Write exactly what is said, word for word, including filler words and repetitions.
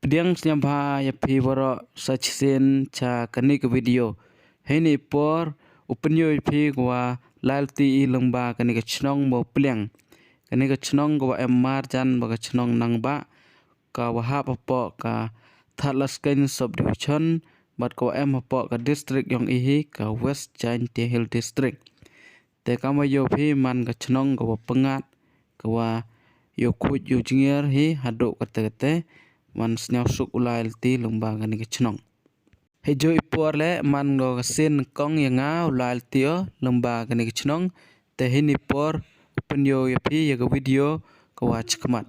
Pdiang sngewbha ïa phi baroh sa shisien sha kane ka video. Heini por u pynïoh ïa phi ka wa lai lynti i lyngba kane ka shnong ba u pliang. Kane ka shnong ka wa em marjan bad ka shnong Nangbah, ka wa hap hapoh ka Thadlaskein subdivision bad ka wa em hapoh ka district yong i hi ka West Jaintia Hills District. Te kam wa ïoh phi man ka shnong ka wa pyngngad, ka wa ïoh khuid ïoh jngiar hi haduh kate kate, man sngewsuk u lai lynti lyngba kane ka shnong. Hei ju i por leh man ko ka sien kong ïa nga u lai lynti o lyngba kane ka shnong. Te heini por u pynïoh ïa phi ïa ka video ka wa chakhmat.